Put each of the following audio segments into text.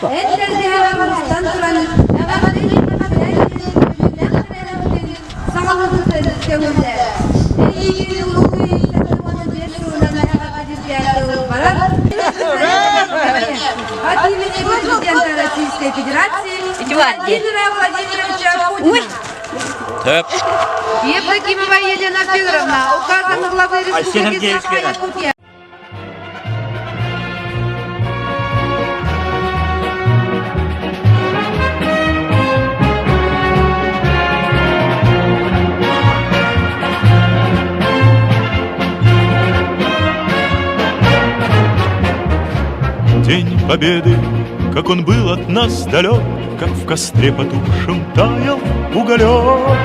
Эн тэлгэһэҕэр мустан туран саҕалыыбытын көҥүллээ. Эйиигин Улуу Кыайыы сылынан эҕэрдэ барар. От имени президента Российской Федерации Владимира Владимировича Путина. Евдокимова Елена Федоровна, указом главы Республики Саха-Якутия. День Победы, как он был от нас далек, Как в костре потухшем таял уголек.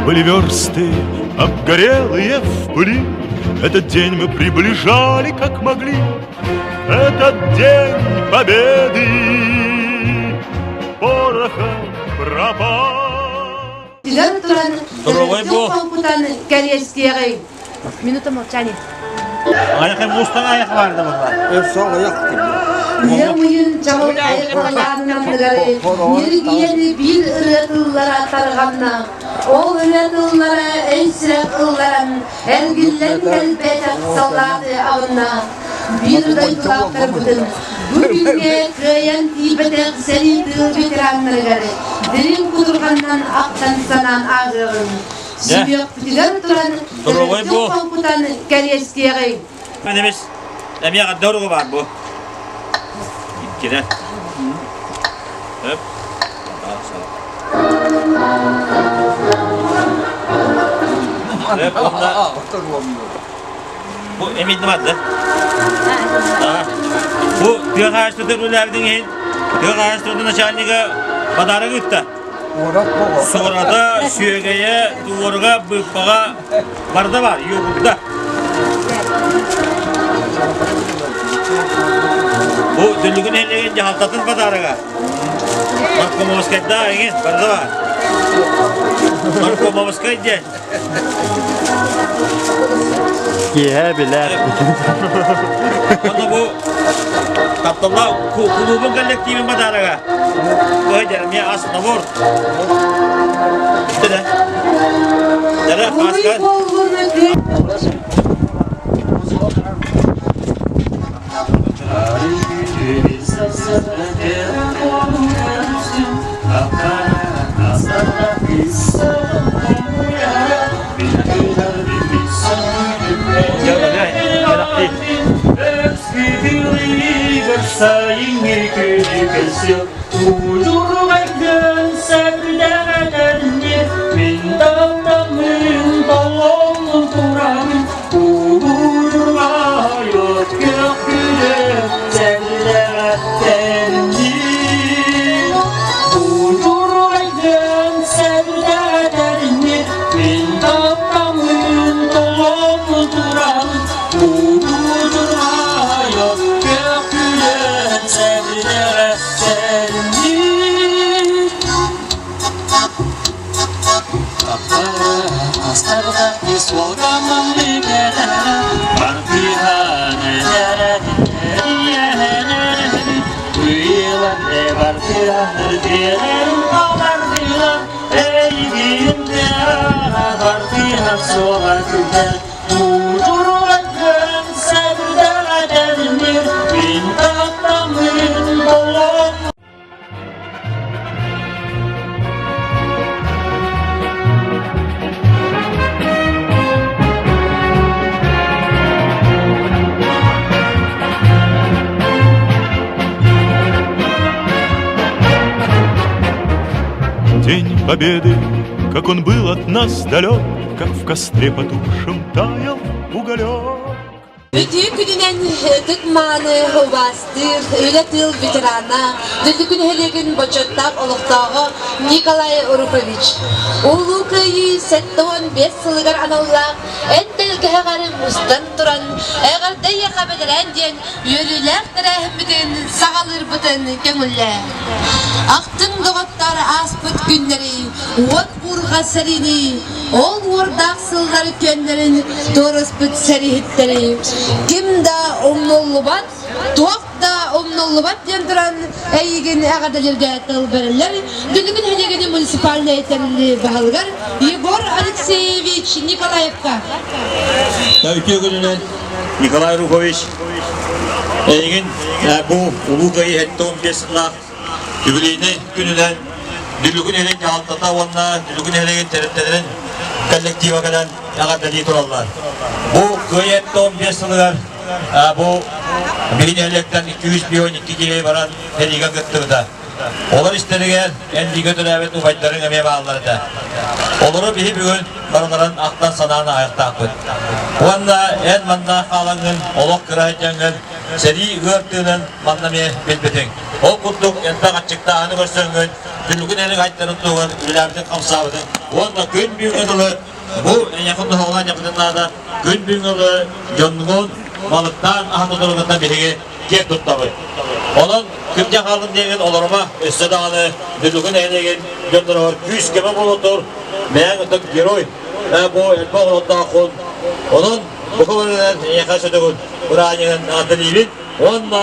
Были версты, обгорелые в пыли, Этот день мы приближали, как могли. Этот день Победы порохом пропал. Түгэн туран, Здоровай бу. хоҥкутан кэриэстиэҕиҥ. Минута молчания. Аяқы мустан аяқ бар да бұлар. Ыам ыйын чаҕылхай халааннарыгар ньиргийэн биир ырыа тыллара тарҕанна. Ол ырыа тыллара өй-сүрэх ылларан, эргиллэн кэлбэтэх саллааты аҕынна. Биир дойдулаахтарбытын бу күҥҥэ кыайан тиийбэтэх сэрии тыыл ветераннарыгар дириҥ кутурҕанынан ахтан-санаан ааһыаҕыҥ. Сүһүөхпүтүгэр туран, Здоровай бу. хоҥкутан кэриэстиэҕиҥ. Эмис, эмиэ дорого бар бу. Иккире. Өп. Өп, онда. Бу эмиэ бар да. Бу тыа хаһаайыстыбатын үлэлээбитин иһин тыа хаһаайыстыбатын начальнига подарок ыытта. Суората, сүөгэйэ, туоруга, быыппаҕа барда бар, йогурда. Бу Дүллүгү нэһилиэгин дьаһалтатын подарога. Наркомовскайда эҥин барда бар. Наркомовскай диэн. Киэһэ билэр. Онно бу тапталлаах кулуубун коллективин подарога. Бу мне ас набор. Бүттэ да. Дара, Уруй Паска. буоллун День Победы, как он был от нас далек, Как в костре потухшем таял уголек. Үтүө күнүнэн ытык-мааны убаастыыр үлэ тыыл ветерана, Дүллүкү нэһилиэгин бочуоттаах олохтооҕо Николай Руфович. Улуу Кыайыы 75 сылыгар аналлаах эн тэлгэһэҕэр мустан туран эҕэрдэ эйиэхэ бэтэрээн диэн үөрүүлээх тэрээһиммитин саҕалыырбытын көҥүллээ. Ахтыҥ доҕоттор ааспыт күннэри уот буурҕа сэриини, ол уордаах сыллар күөннэрин туоруспут сэрииһиттэри ким да умнуллубат, туох да умнуллубат. умнуллубат диэн туран эйигин эҕэрдэлииргэ тыл бэриллэр Дүлүкү нэһилиэгин муниципальнай тэриллии баһылыгар Егор Алексеевич Николаевка. Үтүө күнүнэн Николай Руфович эйигин бу Улуу Кыайыы 75 сыллаах юбилейнай күнүнэн Дүлүкү нэһилиэгин дьаһалтата уонна Дүлүкү нэһилиэгин тэрилтэлэрин коллектива кэлэн эҕэрдэлии тураллар. Бу Кыайыы 75 сылыгар бу биһи нэһилиэктэн 252 киһи баран сэриигэ кыттыбыта. Олор истэригэр Энлигэ төрөөбүт убайдарыҥ эмиэ бааллар этэ. Олору биһи бүгүн барыларын ахтан-санаан ааһыахтаахпыт. Уонна эн манна хаалаҥҥын олох кыра сылдьаҥҥын сэрии ыар тыынын манна эмиэ билбитиҥ. Ол курдук элбэх аччыктааһыны көрсөҥҥүн, күнүгүн эрик айтарын туһугар үлэлээбитин-хамсаабытын уонна күн бүгүҥҥэ дылы бу эйиэхэ туһалаан дьахтын наада күн бүгүҥҥэ дылы дьоннугун балыктаан аһатытыргытта биһиги киэр туттабыт. Онон күндэ хаалын диэҥин олорума өссө даҕаны Дүлүгү нэһилиэгин дьонноругар күүс-көмө буолутур бэйэҥ ытык герой бу элбэх оҕолордооххун. Онон бу кылынан эйиэхэ сөтөгүн бырааһынньыгын аатталыыбын уонна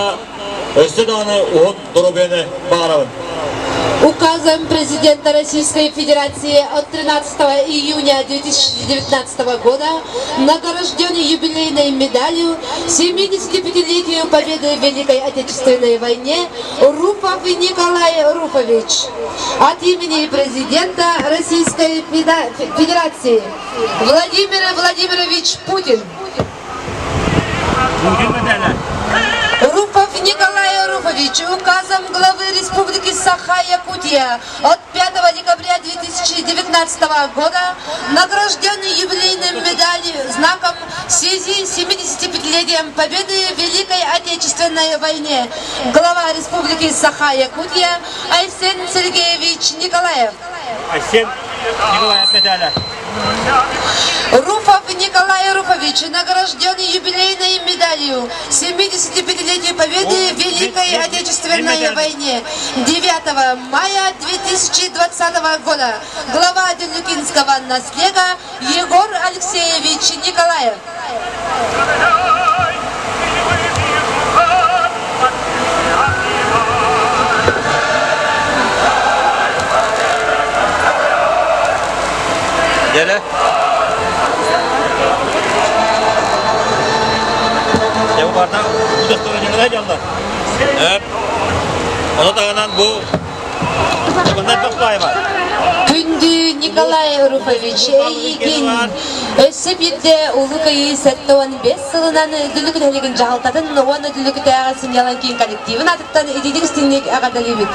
өссө даҕаны уһун доруобуйаны баҕарабын. Указом президента Российской Федерации от 13 июня 2019 года награжден юбилейной медалью 75-летию Победы в Великой Отечественной войне Руфов Николай Руфович. От имени президента Российской Федерации Владимир Владимирович Путин. Руфов Николай Руфович указом главы Республики Саха-Якутия от 5 декабря 2019 года награжден юбилейным медалью знаком в связи с 75-летием Победы в Великой Отечественной войне глава Республики Саха-Якутия Айсен Сергеевич Николаев. Айсен Николаев медаля. Руфов Николай Руфович награжден юбилейной медалью 75-летию Победы в Великой Отечественной войне 9 мая 2020 года. Глава Дюлюкинского наслега Егор Алексеевич Николаев. Дьэрэ. Дьэ бу барда удостоверениелар дьаллар. Эп. Ону таһынан бу Күндү Николай Руфович, эйигин өссө биирдэ Улуу Кыайыы 75 сылынан Дүлүк нэһилиэгин дьаһалтатын уонна Дүлүкүтээҕи сынньалаҥ киин коллективын аатыттан итиитик истиҥник эҕэрдэлиибит.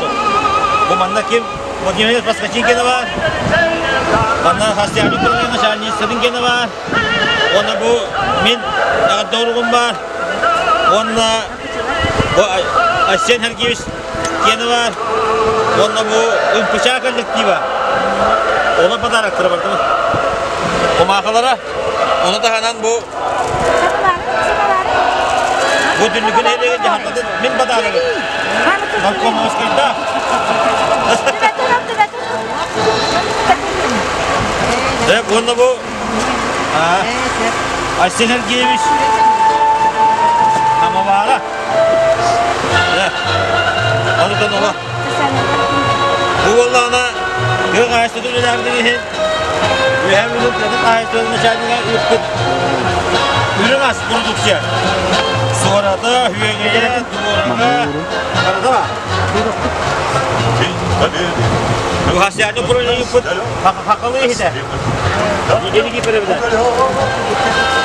Бу манна ким? Владимир Поскачинкинова, манна Хастиани управление начальник Садынкинова, уонна бу мин эҕэрдэ уругум бар, уонна бу Айсен Сергеевич Кенова уонна бу МПЧ коллектива. Олор подароктара бардыбыт. Кумаахалара. Ону таһынан бу бу түннүкүн нэһилиэгин дьаһалтатын мин подарогым. Наркомовскайдаах. Дьэ, уонна бу Айсен Сергеевич Самовара. Онутан ола. Бу буоллаҕына тыа хаһаайыстыбатын үлэлээбитин иһин Үөһээ Бүлүү тыатын хаһаайыстыбатын начальнига ыыппыт үрүҥ ас продукция. Суората, үөгэйэ, туорага, барыта баар. Хасяны управление ыыппыт хахалы иһитэ.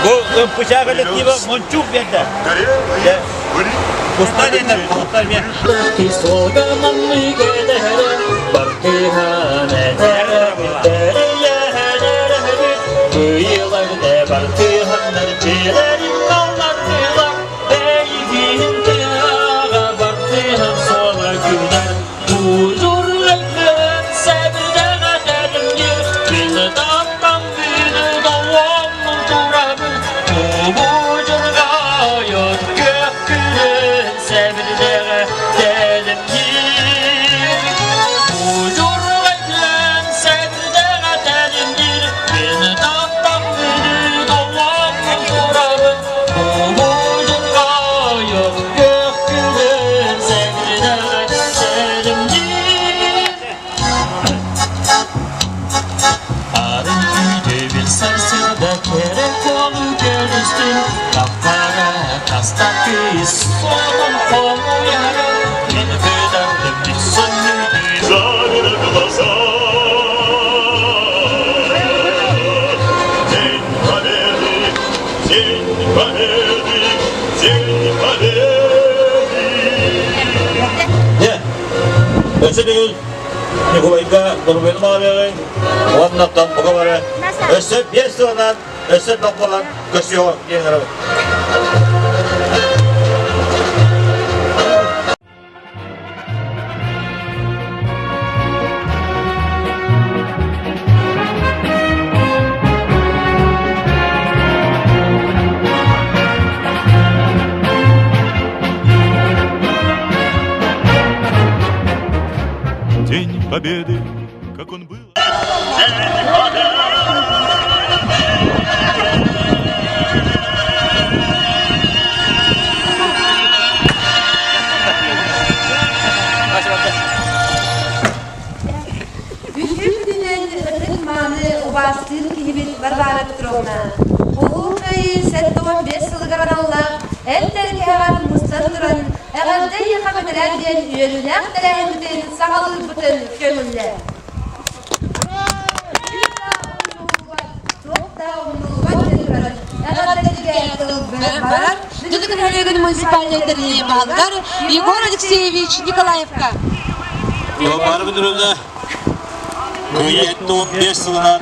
Бу МПЧ коллектива мончук биэрдэ. Куста диэннэр куттар биэр. Түстүн таппара тастакы сонун хомуйара мен кыдардым Слезами на глазах. День Победы, День Победы, День Победы. Дьэ, өссө төгүл Ньукулайга доруобуйаны баҕарыаҕыҥ уонна бука бары өссө биэс сылынан өссө тохтолон көрсүөҕүҥ диэн ыҥырабыт. День Победы, как он был. День Победы! Үһү күнүнэн ытык-мааны убаастыыр киһибит Варвара Петровна, Улуу Кыайыы 75 сылыгар аналлаах эр тэлгэһэҕэр мустан туран эҕэрдэ эйиэхэ бэтэрээ диэн үөрүүлээх тэрээһиммитин саҕалыырбытын көҥүллээ. Туох да умнуллубат диэн туран эҕэрдэлэргэ тыл барар Дүлүк нэһилиэгин муниципальнай тэриллии баһылыгар Егор Алексеевич Николаевка. Варвара Петровна, Кыайыы 75 сылынан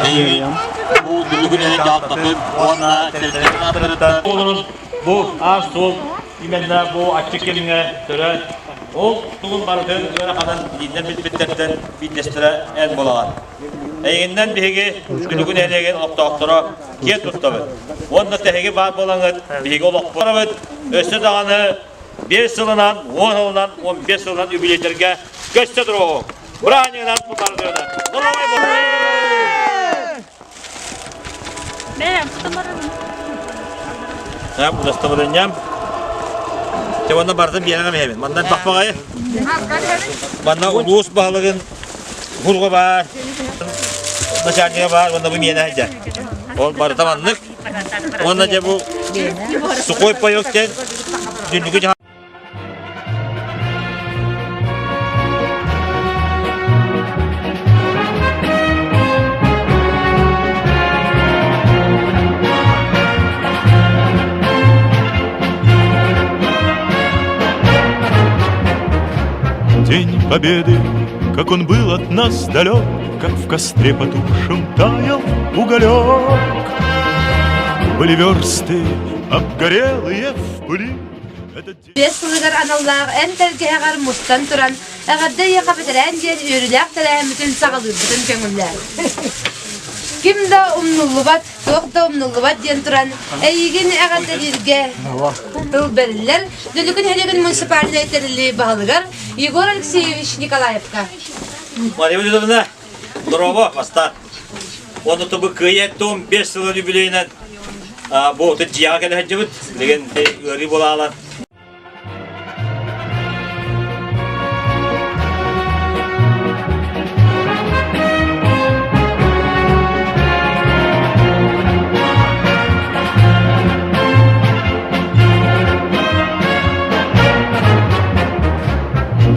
эйигин бу дүлүгүн эһэ дьаһалтатын уонна тэрилтэтин ааттарыттан бу аас-суол именно бу аччык кэмҥэ төрөөн ол тугун барытын ыараханын билииннэн билбиттэртэн биирдэстэрэ эн буолаҕын. Эйигиннэн биһиги Дүлүгүн нэһилиэгин олохтоохторо киэн туттабыт. Уонна тэһиги баар буолаҥҥыт биһиги олохпут өссө даҕаны биэс сылынан, 10 сылынан, 15 сылынан үбүлүөйдэргэ көстө туруоҕуҥ. Бырааһынньыгынан бутардыына. Доруобай буолуҥ! Удостоверением. Те онно бардым биэрэҕэ биһэбин. Манна бахпаҕайы. Манна улуус баһылыгын хурга баар, начальнига баар, уонна бу миэнэ сылдьар. Ол барыта маннык. Уонна дьэ бу сухой паёк диэн дүннүгү День Победы, как он был от нас далек, Как в костре потухшем таял уголек. Были версты, обгорелые в пыли. Этот день... Биэс сылыгар аналлаах эн тэлгэһэҕэр мустан туран, эҕэрдэ эйиэхэ бэтэрээн диэн үөрүүлээх тэрээһиммитин саҕалыырбытын көҥүллээ. Ким да умнуллубат, туох да умнуллубат диэн туран, эйигин эҕэрдэлииргэ тыл бэриллэр Дүлүкүн нэһилиэгин муниципальнай тэриллии баһылыгар Егор Алексеевич Николаевка. Мария Владимировна, дорообо, бастаан. Уонна тобу кыайа том 5 сылын үбүлүөйүнэн бу отут дьиэҕэ кэлэ сылдьыбыт. Билигин ыарыы буолаалар.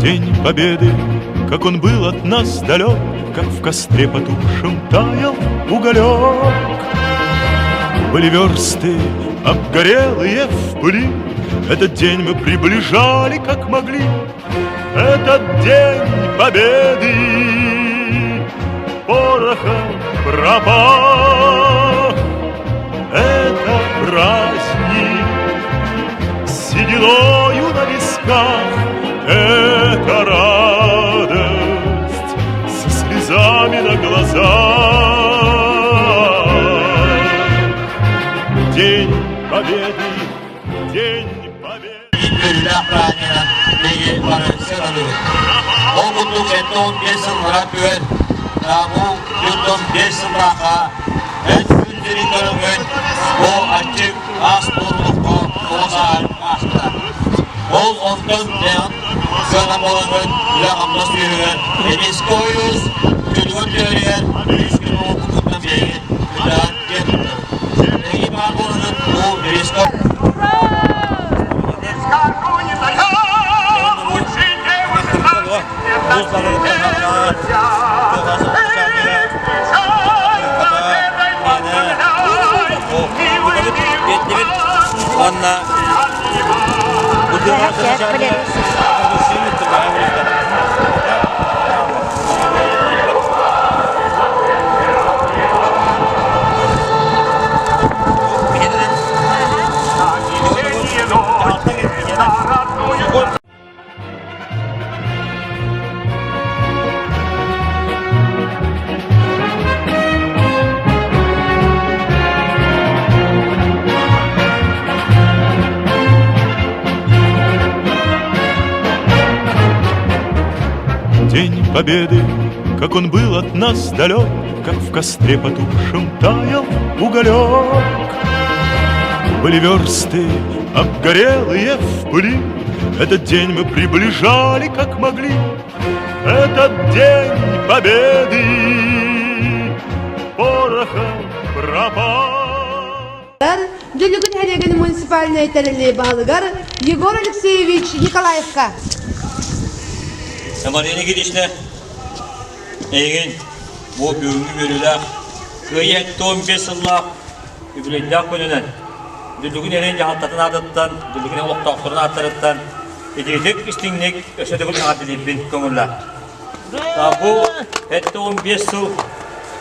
День Победы, как он был от нас далек, Как в костре потухшем таял уголек. Были версты, обгорелые в пыли, Этот день мы приближали, как могли. Этот день Победы порохом пропах. Это праздник с сединою на висках, Это радость со слезами на глазах. День Победы, День Победы. Үөрүүлээх бырааһынньыгынан биһиги бары сыаналыыбыт. Ол курдук 75 сыллара түгэн, бу 45 сыллаахха эн күн сирин көрөҥҥүн бу аччык аас буолбукка оҕо сааһын ааспыта. Ол онтон бэйэҕин сыана буолаҥҥын үлэ-хамнас үөһүгэр эмискэ ойуус күлүгүн түһэригэр үс күн уолбуккуттан биһиги үлэҕин киэн туттабыт. Эһиги баар. Победы, как он был от нас далек, Как в костре потухшем таял уголек. Были версты, обгорелые в пыли, Этот день мы приближали, как могли. Этот день Победы порохом пропал. Дүллүкү нэһилиэгин муниципальнай тэрилии баһылыгар Егор Алексеевич Николаевка. Мария Никитична, эйигин бу бүгүҥҥү үөрүүлээх Кыайыы 75 сыллаах үбүлүөйдээх күнүнэн Дүллүкү нэһилиэгин дьаһалтатын аатыттан, Дүллүкү олохтоохторун ааттарыттан итиитик истиҥник өссө төгүл эҕэрдэлиирбин көҥүллээх. Бу 75 сыл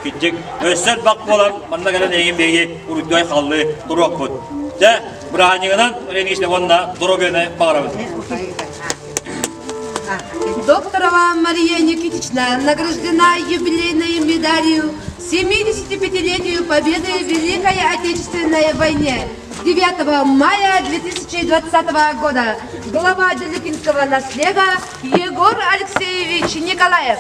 кырдьык өссө элбэх буолан манна кэлэн эйигин биһиги уруйдуой халлыы туруохпут. Дьэ, бырааһынньыгынан Ренишне уонна доруобуйаны баҕарабын. Докторова Мария Никитична награждена юбилейной медалью 75-летию Победы в Великой Отечественной войне 9 мая 2020 года. Глава Делюкинского наслега Егор Алексеевич Николаев.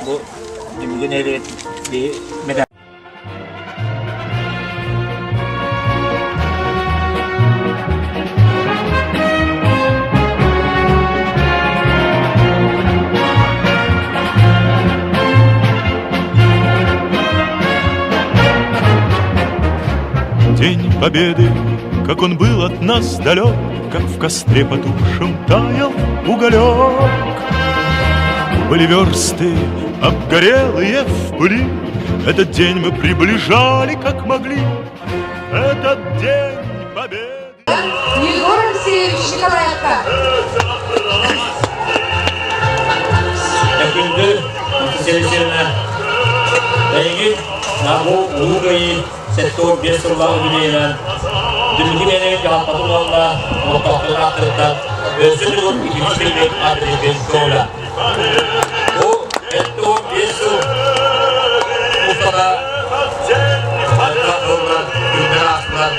День Победы, как он был от нас далек, Как в костре потухшем таял уголек. Были версты, обгорелые в пыли, Этот день мы приближали, как могли, Этот день Победы. Егор Алексеевич Николаевка. Күндү Сэрисерина эйигин бу Улуу Кыайыы 75 сыллаах үбүлүөйүнэн Дүллүкү нэһилиэгин дьаһалтатын уонна олохтоохторун ааттарыттан өссө төгүл итинник сирдик аатырыытын көҥүлэ. Бу 75 сыл устата элбэх сыллар, күннэр аастылар.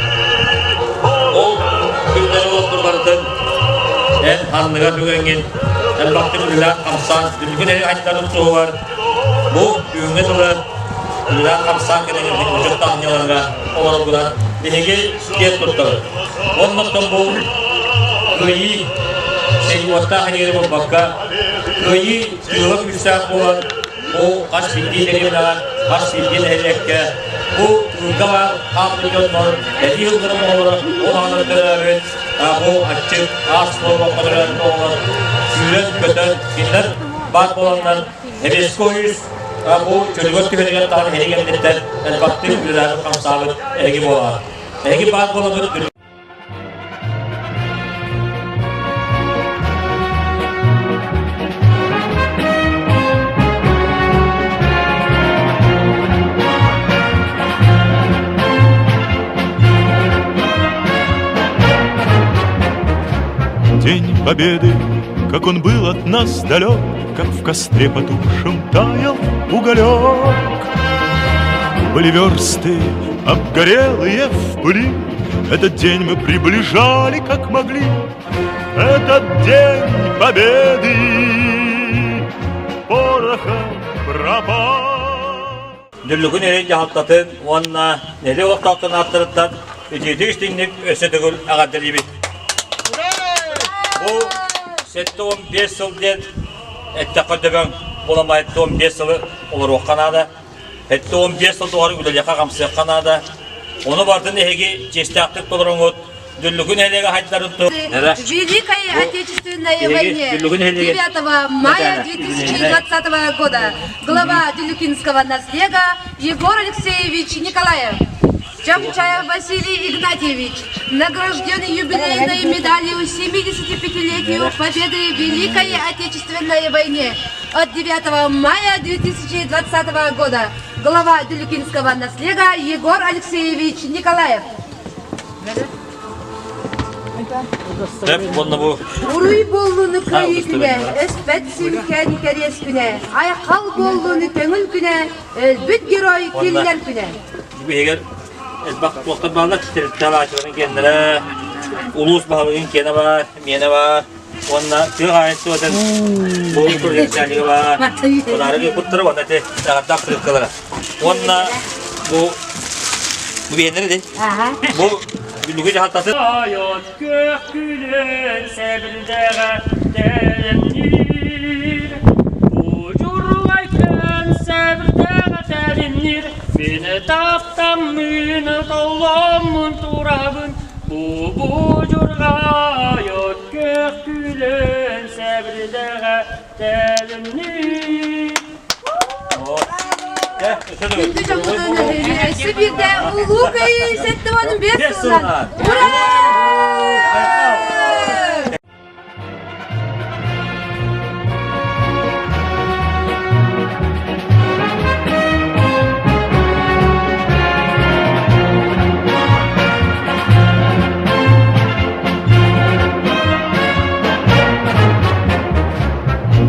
Ол күннэр олохтор барытын эн анныгар түгэҥҥин элбэхтик үлэлээн-хамсаан дүлгүн эри айдарын туһугар бу күҥҥэ дылы үлэлээн-хамсаан кэлэн учуот таһынньаларга олороргунан биһиги киэн туттабыт. Оннуктан бу кыайыы сэрии уоттаах инигири буолбакка, кыайыы тыыла күүстээх буолан Бу хас биирдии дэриэбинэҕэ, хас биирдии нэһилиэккэ бу тыылга баар хаалбыт дьоннор эдии ылларым оҕолоро ол аҕалара төрөөбүт бу аччык аас буолбакка төрөөбүт оҕолор сүүрэн-көтөн кинилэр баар буоланнар Эбиэскэ ойуус бу чөлүгэр түһэригэр таһан эһиги кэнниттэн элбэхтик үлэлээбит-хамсаабыт эһиги буолаҕыт. Эһиги баар буоламмыт День Победы, как он был от нас далек, Как в костре потухшем таял уголек. Были версты, обгорелые в пыли, Этот день мы приближали, как могли. Этот день Победы порохом пропал. Дүллүкүн эрин дьаһалтатын уонна нэһилиэк олохтоохторун ааттарыттан итиитик истиҥник өссө төгүл эҕэрдэлиибит. Бу 75 сыл диэн эттэххэ дөбөҥ буоламай 75 сылы олоруохха наада. 75 сыл тухары үлэлиэххэ-хамсыахха наада. Ону барытын эһиги чиэстээхтик толороҥҥут Дүллүкү нэһилиэгэ хайдарын Великой Отечественной войне 9 мая 2020 года глава Дюлюкинского наслега Егор Алексеевич Николаев. Чапчаев Василий Игнатьевич награжден юбилейной медалью 75-летию Победы в Великой Отечественной войне от 9 мая 2020 года. Глава Дюлюкинского наслега Егор Алексеевич Николаев. Уруй буоллуну кыайыы күнэ, өспөт сүҥкэн кэриэс күнэ, айхал буоллуну көҥүл күнэ, өлбүт герой тиллэр күнэ. Биһигэр элбэх туохтар бааллар, тэрилтэ алаачыларын киэннэрэ, улуус баһылыгын киэнэ баар, миэнэ баар. Уонна тыа хаһаайыстыбатын бу начальнига баар. Подарок ыыппыттара уонна ити эҕэрдэ открыткалара. Уонна бу бу биһиэннэрэ дин. Бу Бүлүгү дьаһалтатын Айот күөх күлүн сэбирдэҕэ тэлимниир. Удьурҕай күн сэбирдэҕэ тэлимниир. Мин таптаммын толломмун турабын. Бу будьурҕай от күөх күлүн сэбирдэҕэ тэлимниир. Күндү дьоммутун өссө биирдэ Улуу Кыайыы 75 сылынан! Ура!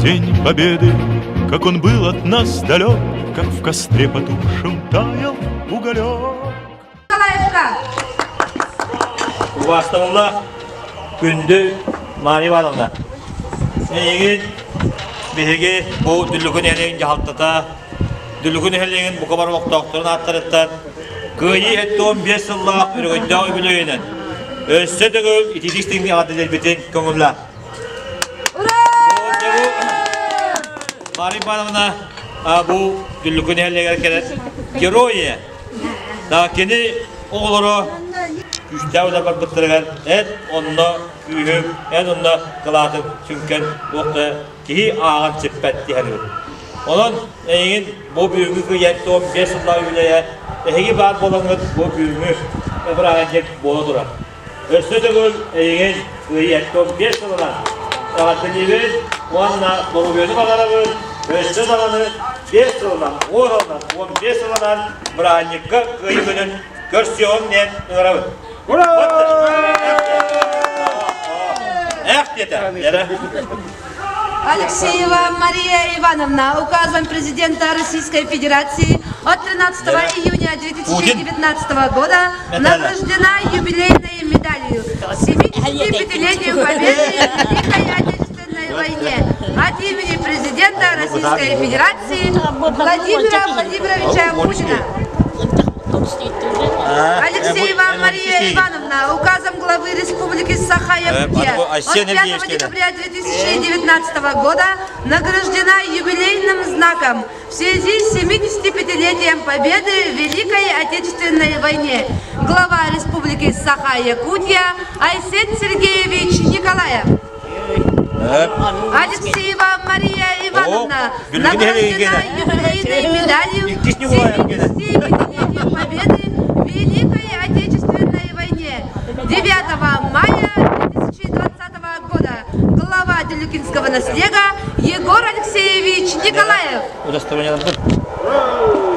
День Победы, как он был от нас далек, Как в костре потухшем таял уголек. Николаевка! Убаастабыллаах күндү Мария Ивановна, эйигин биһиги бу Дүллүкү нэһилиэгин дьаһалтата, Дүллүкү нэһилиэгин бука бары олохтоохторун ааттарыттан Кыайыы 75 сыллаах өрөгөйдөөх үбүлүөйүнэн өссө төгүл ититик истиҥник эҕэрдэлиирбитин көҥүллээх. Мария Ивановна бу Дүллүкү нэһилиэгэр кэлэн герой Да кини оҕолоро күүстээх үлэ барбыттарыгар эн онно күүһүҥ, эн онно кылаатыҥ сүҥкэн туох да киһи ааҕан сиппэт диһэрбит. Онон эйигин бу бүгүҥҥү кыйан туом биэс сыллаах үлэйэ эһиги баар буолаҥҥыт бу бүгүҥҥү бырааһынньык буола турар. Өссө төгүл эйигин ыйыаттым биэс сылынан эҕэрдэлиибин уонна доруобуйаны баҕарабын. Өссө даҕаны биэс сылынан, уон сылынан, 15 сылынан бырааһынньыкка кыайыы күнүн көрсүөҕүҥ диэн ыҥырабын. Ура! Эх диэтэ. Алексеева Мария Ивановна указом президента Российской Федерации от 13 июня 2019 года награждена юбилейной медалью 75-летию Победы в Великой Отечественной войне от имени президента Российской Федерации Владимира Владимировича Путина. Алексеева Мария Ивановна указом главы Республики Саха-Якутия от 5 декабря 2019 года награждена юбилейным знаком в связи с 75-летием Победы в Великой Отечественной войне. Глава Республики Саха-Якутия Айсен Сергеевич Николаев. Алексеева Мария Ивановна награждена юбилейной медалью 75-летию Победы в Великой Отечественной войне 9 мая 2020 года. Глава Делюкинского наслега Егор Алексеевич Николаев.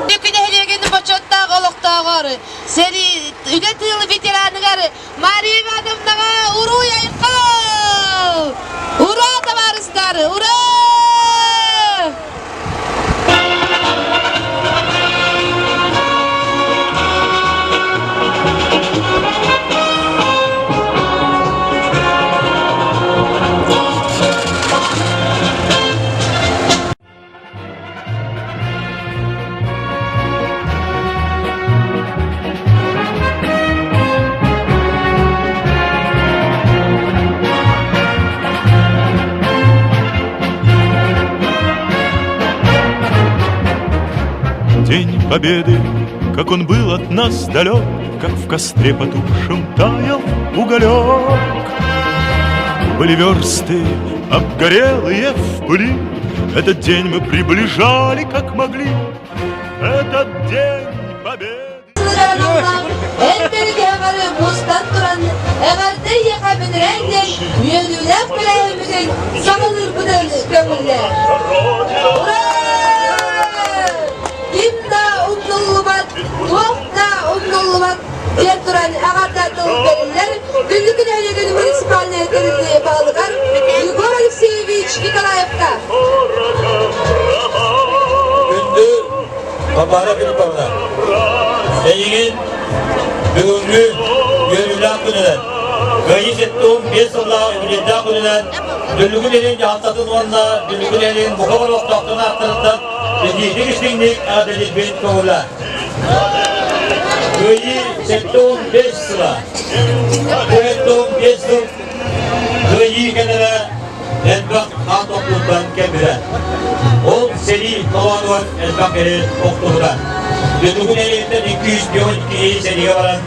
Дүкүн нэһилиэгин бочуоттаах олохтооҕор, сэрии үлэ тыыл ветераныгар Мария Ивановнаҕа уруй айхал! Ура, табаарыстар, ура! День Победы, как он был от нас далек, Как в костре потухшем таял уголек. Были версты, обгорелые в пыли, Этот день мы приближали, как могли, Этот день Победы. Элбэргэ мустан туран эҕэрдэ ийэхэ диэн үөрүүлээх тэрээһиммитин саҕалыырбытын көҥүллээ. Ура! Ким да умнуллубат, туох да умнуллубат диэн туран эҕэрдэ тыл бэриллэр Күндү нэһилиэгин муниципальнай тэрилтэ баһылыгар Егор Алексеевич Николаевка. Күндү Варвара Филипповна, эйигин бүгүҥҥү үөрүүлээх күнүнэн, Кыайыы 75 сыллаах юбилейдаах күнүнэн. Дүллүкү нэһилиэгин дьаһалтатын уонна Дүллүкү нэһилиэгин бука олохтоохторун ааттарыттан итиитик истиҥник эҕэрдэлиирбин көҥүлэ. Кыайыы 75 сыла. Бу 75 сыл Кыайыы кэлэрэ элбэх хаан тохтууттан кэлбитэ. Ол сэрии толоонугар элбэх киһи охтубута. Дүллүкү нэһилиэгиттэн 252 киһи сэриигэ баран,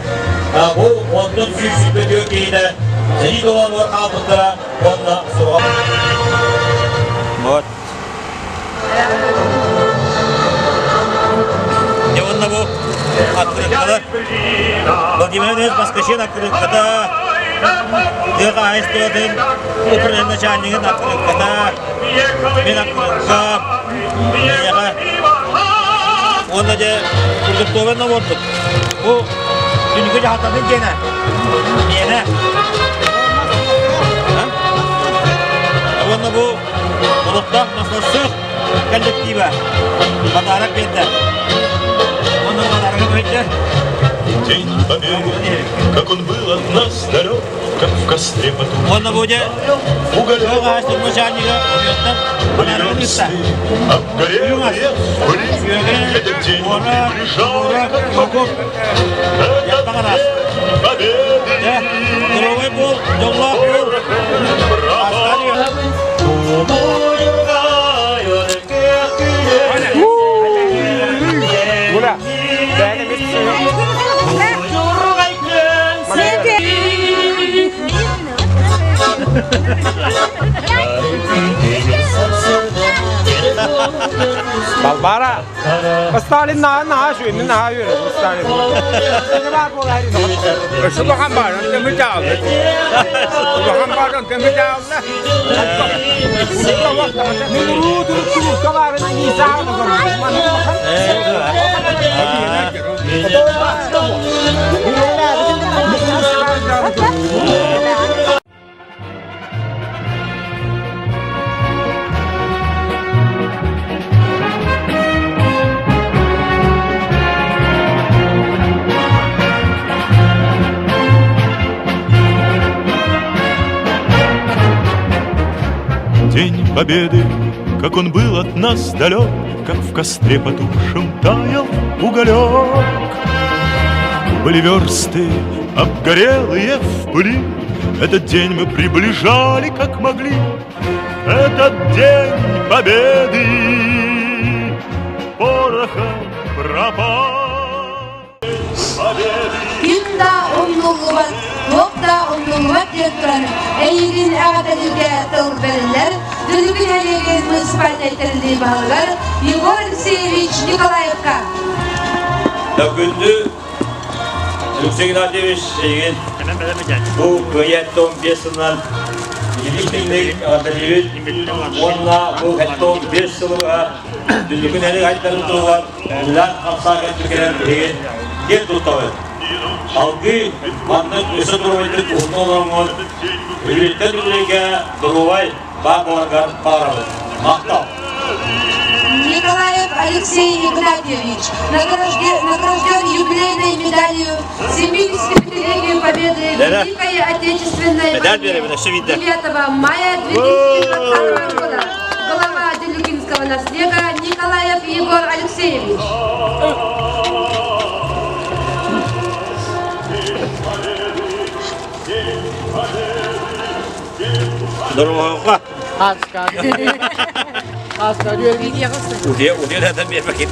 бу онтон 124 киһитэ сэрии толоонугар хаалбыттара уонна суоҕа. Вот. Дьэ уонна бу открыткалар. Владимир Иванович Москвичин открытката, тыа хаһаайыстыбатын управление начальнигын открытката, мин открытка, миэхэ уонна дьэ продуктовый наборбут. Бу күнүгү дьаһалтатын диэнэ, миэнэ. Уонна бу Олохтоох маслассыах коллектива подарок биэрдэ. Уонна подарогы бөйдө. День Победы, как он был от нас далек, как в костре потух. Уонна бу дьэ Уголек хаһаайыстыбатын начальнига Ойоттон были версты, обгорелые в пыли. Этот день мы приближали, как могли. Этот день Победы. Здоровый был, дьоллоох был. Балбара, Сталин наһаа үчүгэй, наһаа үөрэр Сталин. Улахан баар, төмү чаалла. Улахан баар, төмү чаалла. Мен уруу турук турук баарын День Победы, как он был от нас далек, Как в костре потухшем таял уголек. Были версты, обгорелые в пыли, Этот день мы приближали, как могли. Этот день Победы порохом пропал. Күн да умнуллубат, туох да умнуллубат диэн туран, эйигин эҕэрдэлииргэ тыл бэриллэр Дүллүкү нэһилиэгин муниципальнай тэриллии баһылыгар Егор Алексеевич Николаевка. Күндү Алексей Геннадьевич, эйигин бу кыайа 15 сылынан итинник эҕэрдэлиибит уонна бу 75 сылыга Дүллүкү нэһилиэк айдарын туһугар үлэлээн хамсаан кэлбиккинэн биһиги киэн туттабыт. Алгыы маннык өссө доруобайдык уһунна олороҥҥут, үлэттэн үлэлэргэ доруобай баар буоларгар баҕарабыт. Махтал! Николаев Алексей Игнатьевич награжден, награжден юбилейной медалью 75-летию Победы в Великой Отечественной войне 9 мая 2020 года. Глава Делюгинского наслега Николаев Егор Алексеевич. Здорово. Аска. Аска, Удия, удия, да, бер пакет.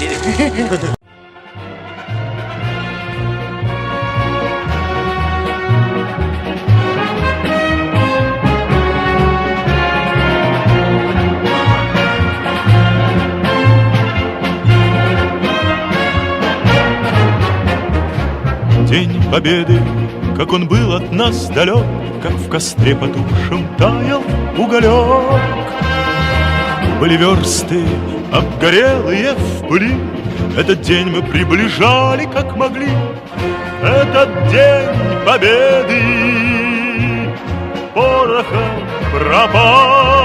День Победы, как он был от нас далек, Как в костре потухшем таял уголек. Были версты, обгорелые в пыли, Этот день мы приближали, как могли. Этот день Победы порохом пропал.